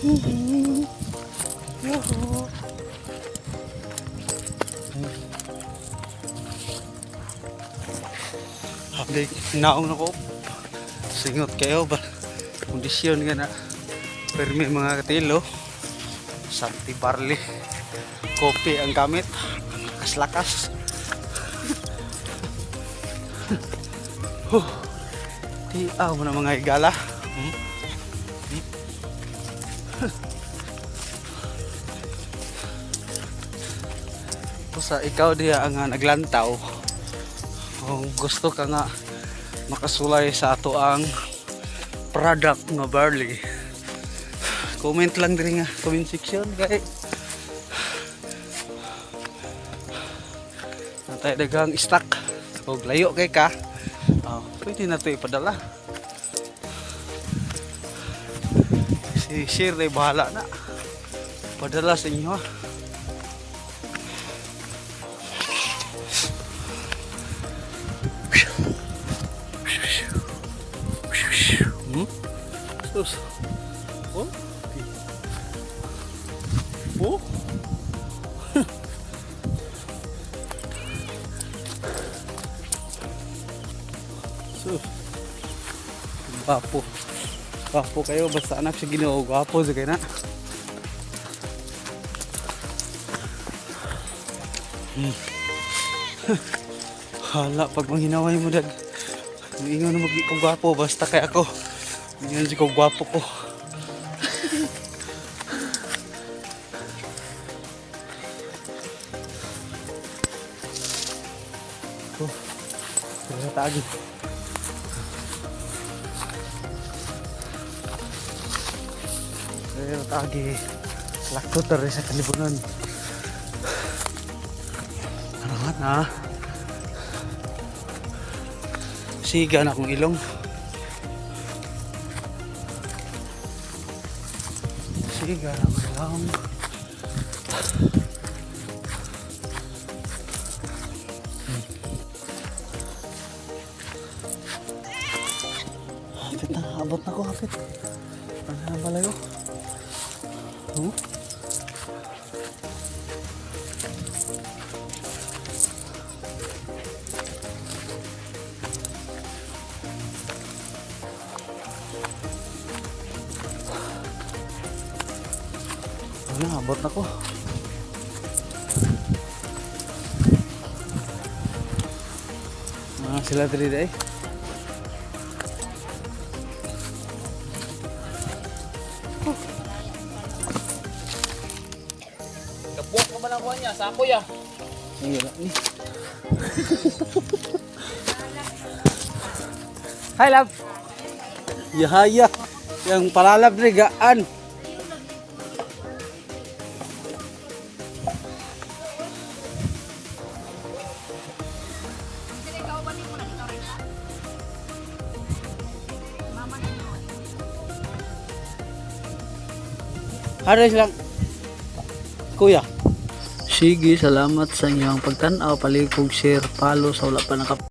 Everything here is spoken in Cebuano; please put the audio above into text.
Yuhu. Habli naong na ko. Singot kayo ba? Kondisyon nga na. Permi, mga katilo. Santi Barley. Kopi ang gamit. Ang lakas-lakas. Huh. Di aw mo na, mga higala. Basta ikaw diya ang naglantaw. Kung gusto ka nga makasulay sa ato ang product nga barley, comment lang diri nga comment section kay natay daghang stock og layo kay ka. Oh, pwede na to ipadala. Si Sir ay bahala na padala sa inyo, ha. Sus. Oh. Oh. Sus. Gwapo. Gwapo kayo, basta anak sa Ginoo, gwapo sa kay na. Hala, pag manghinaway mo dag. Ingon mo ko gwapo basta kay ako. Ingon si ko gwapo ko. Oh, tara sa taagi. Tara sa taagi. Lakto tara sa kalibunan. Ano nga na? Siga na akong ilong. Siga na akong ilong. Hapit na, abot na ko, hapit. Ano na balayo? Huh? Ano, abot na ko. Ah, sila diri day. Kabuok ka man ang kuha niya, sako ya. Sige lang ni. Hi, love. Yahaya. Yang palalab ni gaan. Haris lang. Kuya. Sige, salamat sa inyong pagtanaw, palikog, share, follow sa wala pa naka